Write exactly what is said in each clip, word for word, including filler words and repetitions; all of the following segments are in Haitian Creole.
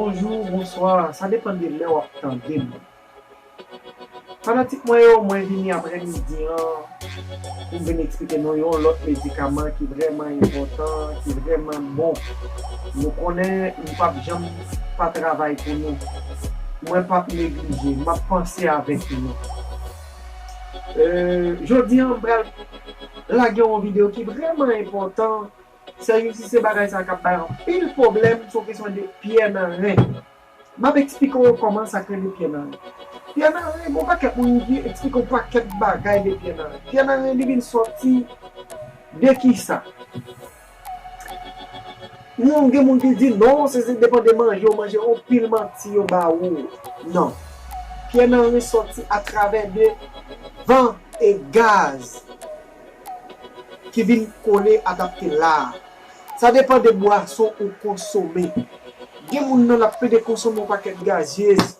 Bonjou, bonswa, sa depann de lè w ap tande m. Fanatik mwen yo, mwen vini aprè midi an pou m vin eksplike nou yon lòt medikaman ki vrèman enpòtan, ki vrèman bon. Nou konnen nou p ap janm pa travay pou nou. Mwen p ap neglije, m ap panse avèk nou. Euh, jodi an, m pral lage yon videyo ki vrèman enpòtan. Sèjousi, se bagay sa k ap bay anpil pwoblèm, se yon kesyon de pyè nan ren. M ap eksplike w kòman sa k rele pyè nan ren. Pyè nan ren, gen yon pakèt moun ki eksplike yon pakèt bagay de pyè nan ren. Pyè nan ren, li vin sòti de kisa? Moun, gen moun ki di, "Non, se, se depann de manje w manje." Yon pil manti yo ba ou. Non. Pyè nan ren sòti atravè de van e gaz ki vin kole adapte la a. Sa depann de bwason ou konsome. Gen moun nan l ap plede konsome yon pakèt gazyez.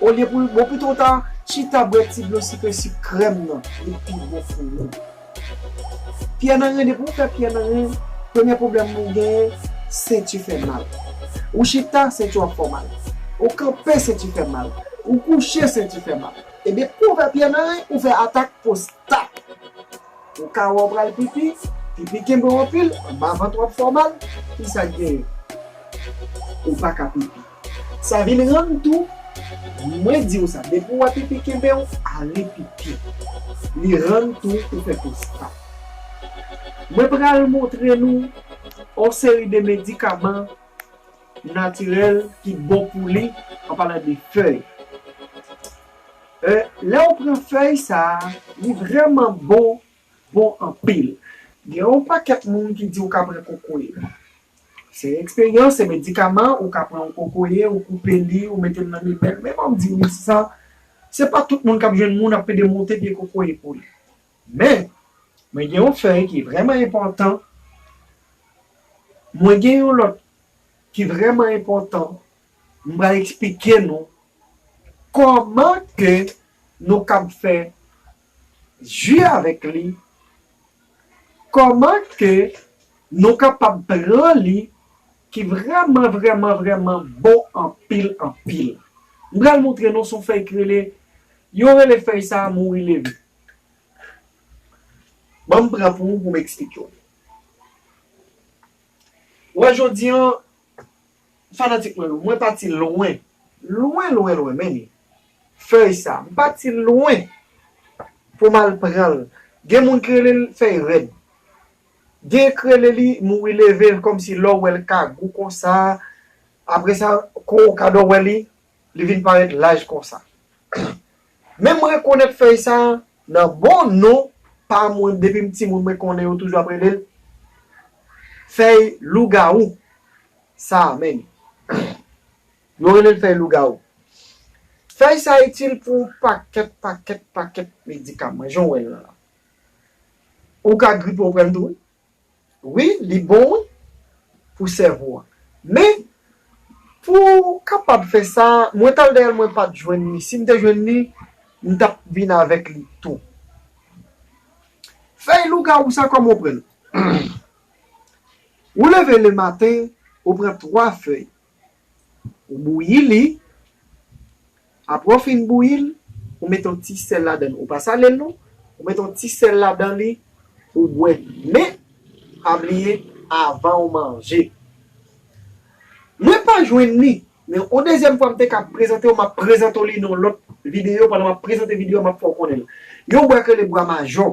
Olye pou l bon, pito w ta chita bwè ti dlo sikre sik krèm nan, li pi bon pou ou. Pyè nan ren, depi w fè pyè nan ren, premye pwoblèm ou genyen, senti fè mal. Ou chita, senti w ap fè w mal. Ou kanpe, senti fè mal. Ou kouche, senti fè mal. Ebyen, pou w fè pyè nan ren, ou fè atak pwostat. Ou ka wè w pral pipi, pipi kenbe w anpil, anba vant w ap fè w mal, kisa k genyen? Ou pa ka pipi. Sa vin rann tou, mwen di w sa, depi w wè pipi kenbe w, ale pipi. Li rann tou ou fè pwostat. Mwen pral montre nou yon seri de medikaman natirèl ki bon pou li, an palan de fèy. Euh, lè w pran fèy sa a, li vrèman bon, bon anpil. Gen yon pakèt moun ki di w ka pran kokoye. Se eksperyans, se medikaman, ou ka pran yon kokoye, ou koupe li, ou mete l nan limèl. Men ban m di w sa, se pa tout moun k ap jwenn moun ap pede monte pye kokoye pou li. Men, mwen gen yon fèy ki vrèman enpòtan. Mwen gen yon lòt ki vrèman enpòtan. M pral eksplike nou kòman ke nou kab fè ji avèk li, kòman ke nou kapab pran li, ki vrèman, vrèman, vrèman bon anpil, anpil. M pral montre nou se yon fèy ki rele, yo rele fèy sa a mouri leve. Ban m pran pou ou, pou m eksplike w. Wè, jodi an, fanatik mwen yo, mwen pati lwen. Lwen, lwen, lwen, men li. Fèy sa, m pati lwen pou m al pran l. Gen moun ki rele l fèy rèd. Gen ki rele li mouri leve, kòmsi lè w wè l ka gou konsa. Apre sa, kou w ka dò wè li, li vin parèt laj konsa. Men m rekonèt fèy sa nan bon non pa mwen, depi m timoun mwen konnen yo toujou ap rele l fèy lougawou. Sa a menm. Yo rele l fèy lougawou. Fèy sa itil pou yon pakèt, pakèt, pakèt medikaman. Jan w wè l la. Ou ka gripe, ou pran l tou, wi. Wi, li bon, wi, pou sèvo a. Men, pou w kapab fè sa, mwen t al dèyè l, mwen pa t jwenn li. Si m te jwenn li, m t ap vin avèk li tou. Fèy lougawou sa, kòman w pran l? Ou leve lematen, ou pran twa fèy. Ou bouyi li. Apre w fin bouyi l, ou mete yon ti sèl ladan l. Ou pa sale l non. Ou mete yon ti sèl ladan li, ou bwè. Men, pa bliye, avan w manje. Mwen pa jwenn li, men yon dezyèm fwa m te ka prezante w, m ap prezante w li nan yon lòt videyo. Pandan m ap prezante videyo a, m ap fè w konnen l. Yon bwa k rele bwa majò.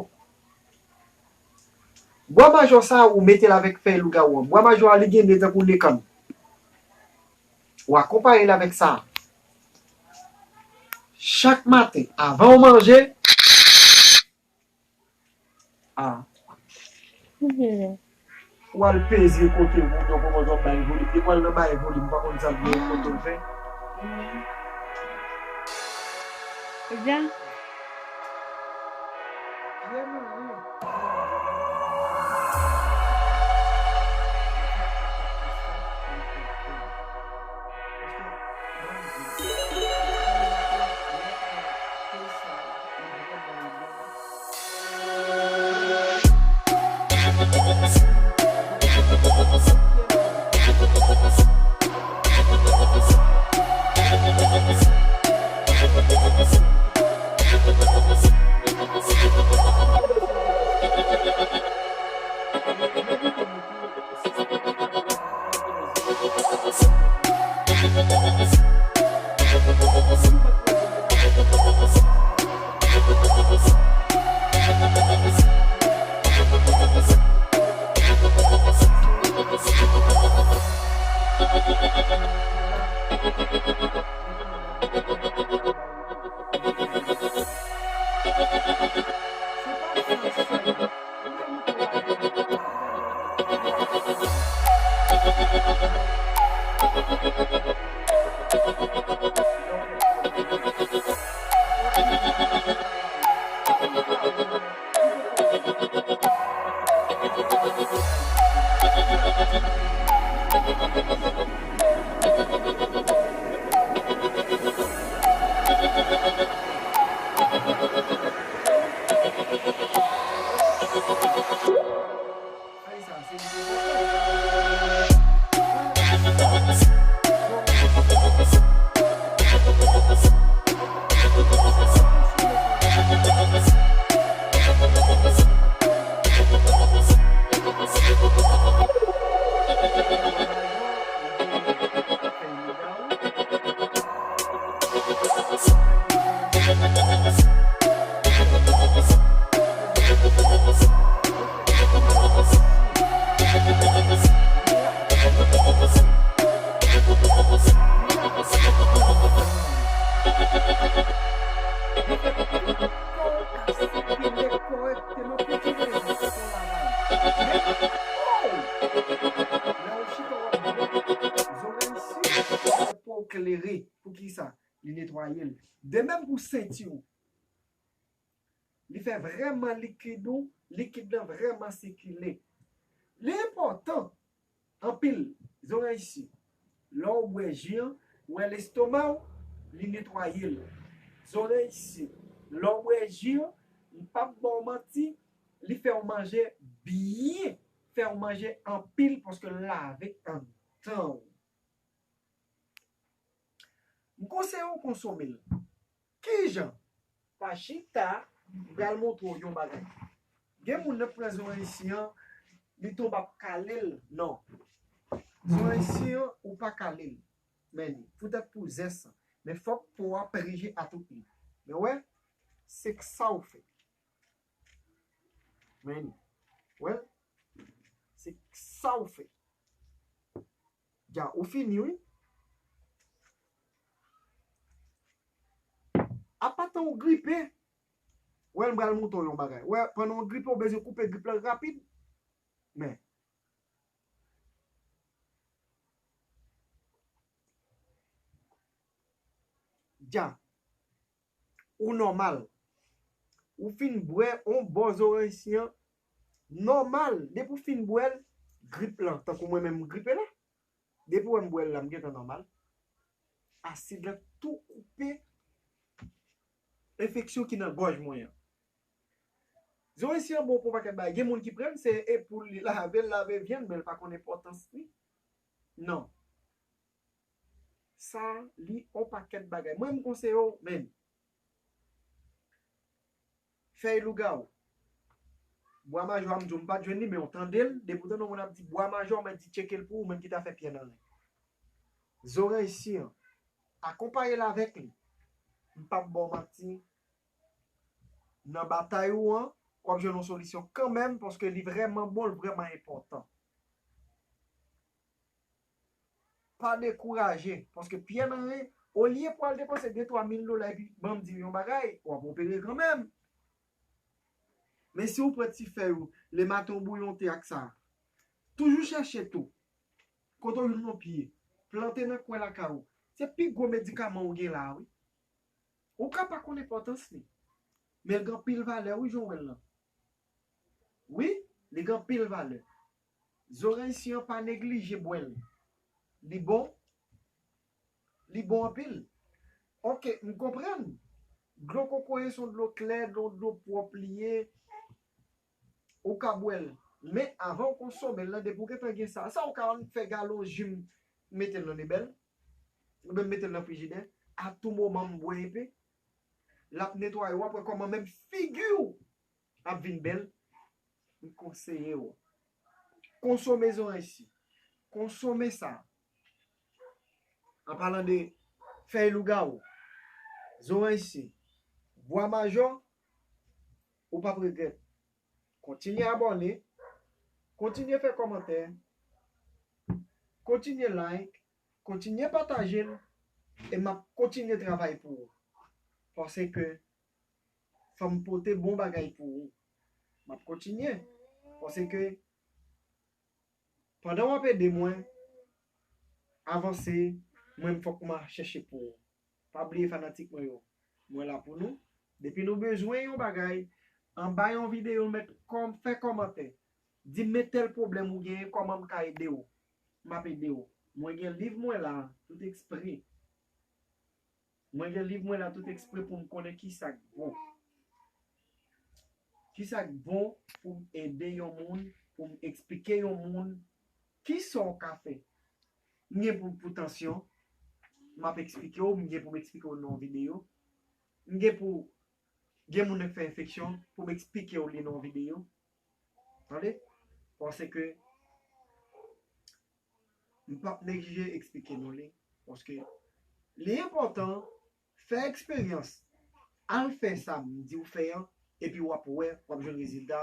Bwa majò sa a, ou mete l avèk fèy lougawou an. Bwa majò a, li gen nen tankou nen kann. Ou akonpaye l avèk sa. Chak maten, avan w manje, a. Ou al peze kote moun yo, kòman w ap bay volim. Depi w al nan bay volim, ou pa konn sa l gen kote l fè. Ebyen. Klere. Pou ki sa? Li netwaye l. De menm pou senti w. Li fè vrèman likid ou, likid lan vrèman sikile. Li enpòtan anpil, zorèy si. Lè w bwè ji an, ou wè lestoma w, li netwaye l. Zorèy si. Lè w bwè ji an, m p ap ba w manti, li fè w manje byen, fè w manje anpil paske l lave anndan w. M konseye w konsome l. Kijan? Pa chita, m pral montre w yon bagay. Gen moun nan pran zorèy si an, li tonbe ap kale l. Non. Zorèy si an, ou pa kale l. Men li, poutèt pou zès lan. Men fòk po a prije a tout li. Men wè, se sa w fè. Men li. Wè, se sa w fè. Dja, ou fini, wi. Apa tan ou gripe, wè, m pral montre w yon bagay. Wè, pandan w gripe, ou bezwen koupe grip lan rapid. Men. Dja. Ou nòmal. Ou fin bwè on bò zorèy si an, nòmal. Depi w fin bwè l, grip lan, tankou mwen menm m gripe la. Depi w wè m bwè l la, m gentan nòmal. Asid lan tou koupe enfeksyon ki nan gòj mwen an. Zorèy si an bon pou pakèt bagay. Gen moun ki pran l, se e pou li lave, l lave vyann, men l pa konn enpòtans li. Non. Sa, li on pakèt bagay. Mwen, m konseye w, men. Fèy lougawou. Bwa majò a, m di w, m pa t jwenn li, men w tande l. Depi w tande yon moun ap di bwa majò, mwen di tcheke l pou ou, menm ki ta fè pyè nan ren. Zorèy si an. Akonpaye l avèk li. M p ap ba w manti. Nan batay ou an, w ap jwenn yon solisyon kanmenm, paske li vrèman bon, li vrèman enpòtan. Pa dekouraje, paske pyè nan ren, olye pou al depanse de twa mil dola epi ban m di w yon bagay, w ap opere kanmenm. Men si w pran ti fèy ou, lematen w bouyon te ak sa, toujou chèche tou. Kote w jwenn yon pye, plante nan kwen lakay ou. Se pi gwo medikaman ou gen la, wi. Ou ka pa konn enpòtans li, men l gen anpil valè, wi, jan w wè l lan. Wi, li gen anpil valè. Zorèy si an pa neglije bwè l. Li bon. Li bon anpil. Oke, m konprann. Dlo kokoye se yon dlo klè, dlo, dlo pwòp li ye. Ou ka bwè l. Men avan w konsome l lan, depi w gentan gen sa, sa w ka fè galon ji m mete l nan lebèl, oubyen m mete l nan frijidè, a tou moman m bwè enpe, l ap netwaye, w ap wè kòman menm figi w ap vin bèl. M konseye w. Konsome zorèy si. Konsome sa. An palan de fèy lougawou, zorèy si, bwa majò, ou p ap regrèt. Kontinye abòne, kontinye fè kòmantè, kontinye like, kontinye pataje l, E m ap kontinye travay pou ou. Paske fò m pote bon bagay pou ou. M ap kontinye. Paske pandan w ap ede mwen avanse, mwen menm fòk mwen chèche pou ou. Pa bliye fanatik mwen yo. Mwen la pou nou. Depi nou bezwen yon bagay, anba yon videyo, nou mèt kòm, fè kòmantè. Di m men tèl pwoblèm ou genyen, kòman m ka ede w. M ap ede w. Mwen gen liv mwen la, tout ekspre. Mwen gen liv mwen la tout ekspre pou m konnen kisa k bon. Kisa k bon pou m ede yon moun, pou m eksplike yon moun kisa w ka fè. M gen pou, pou tansyon, m ap eksplike w, m gen pou m eksplike w nan yon videyo. M gen pou gen moun k fè enfeksyon, pou m eksplike w li nan yon videyo. Tande? Paske m p ap neglije eksplike nou li. Paske li enpòtan, fè eksperyans. Al fè sa m di w fè an, epi w ap wè, w ap jwenn rezilta.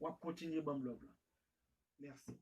W ap kontinye ban m love la. Mèsi.